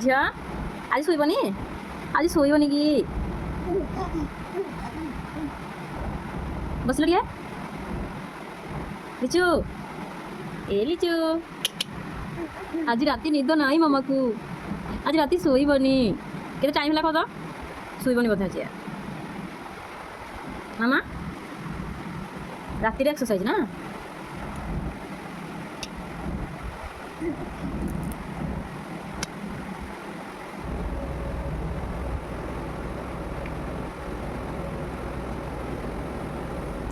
ଝିଅ ଆଜି ଶୋଇବନି? ଆଜି ଶୋଇବନି କି? ବସିଲ ଟିକେ। ଲିଚୁ, ଏ ଲିଚୁ, ଆଜି ରାତି ନିଦ ନାହିଁ ମାମାକୁ। ଆଜି ରାତି ଶୋଇବନି। କେତେ ଟାଇମ୍ ହେଲା କହ ତ? ଶୋଇବନି ବୋଧେ ଆଜି ମାମା। ରାତିରେ ଏକ୍ସରସାଇଜ ନା?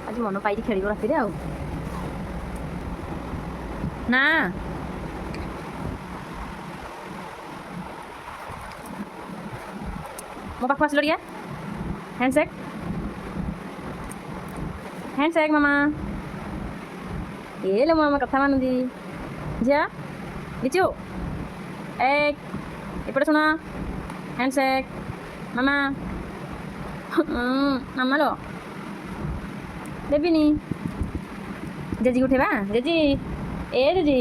ଆଜି ମନ ପାଇକି ଖେଳିବ ରାତିରେ ଆଉ ନା? ମୋ ପାଖକୁ ଆସିଲ ଟିକେ। ହ୍ୟାଣ୍ଡସେକ୍, ହ୍ୟାଣ୍ଡସେକ୍ ମାମା। ଏ ଲୋ, ମାମା କଥା ମାନୁଛି। ଝିଅ ଲିଚୁ, ଏ ଏପଟେ ଶୁଣ। ହ୍ୟାଣ୍ଡସେକ୍ ମାମା। ମାମା ଲୋ, ଦେବିନି। ଜେଜିକି ଉଠେଇବା। ଜେଜି, ଏ ଜେଜି,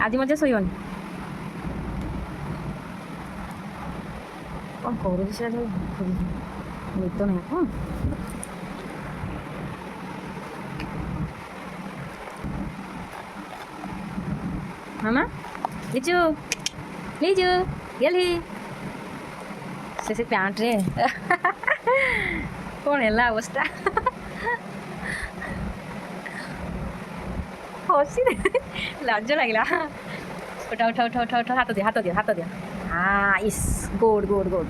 ଆଜି ମଧ୍ୟ ଶୋଇବନି। କ'ଣ କରୁଛି ସେଟା? ନିଦ ନାହିଁ କ'ଣ? ମାମା, ଲିଚୁ, ଲିଚୁ, ଗେଲି। ସେ ପ୍ୟାଣ୍ଟରେ କ'ଣ ହେଲା ଅବସ୍ଥା? ହସି ଲାଜ ଲାଗିଲା। ଉଠ, ଉଠ, ଉଠ, ଉଠ, ଉଠ। ହାତ ଦିଅ, ହାତ ଦିଅ, ହାତ ଦିଅ। ହଁ, ଇସ୍, ଗୁଡ୍, ଗୁଡ୍, ଗୁଡ୍।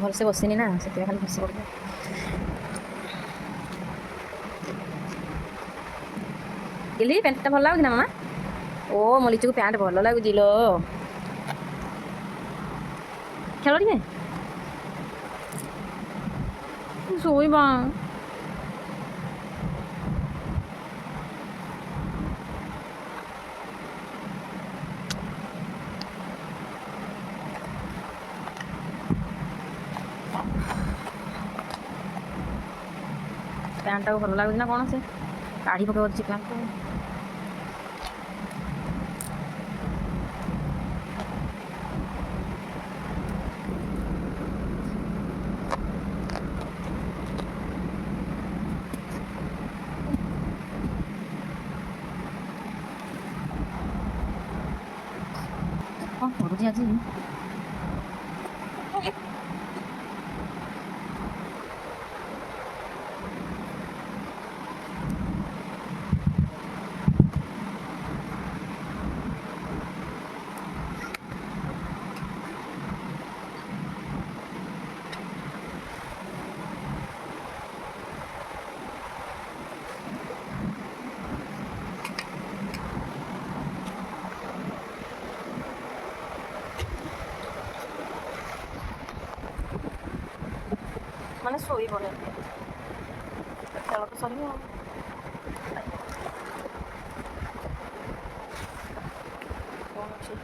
ଭଲସେ ବସିନି ନା, ସେଥିପାଇଁ ଖାଲି ଖସି ପଡ଼ିଲା। ଗେଲି, ପ୍ୟାଣ୍ଟଟା ଭଲ ଲାଗୁଛି ନା ମାମା? ଓ ମୋ ଲିଚୁକୁ ପ୍ୟାଣ୍ଟ ଭଲ ଲାଗୁଛି ଲୋ। ଖେଳ ଟିକେ, ଶୋଇବା। ପ୍ୟାଣ୍ଟଟାକୁ ଭଲ ଲାଗୁଛି ନା କ'ଣ? ସେ କାଢ଼ି ପକାଉଛି ପ୍ୟାଣ୍ଟକୁ। କ'ଣ କରୁଛି ଆଜି? ମାନେ ଶୋଇବନି, ଖେଳ ତ ସରିବ ଆଉ କ'ଣ ଅଛି?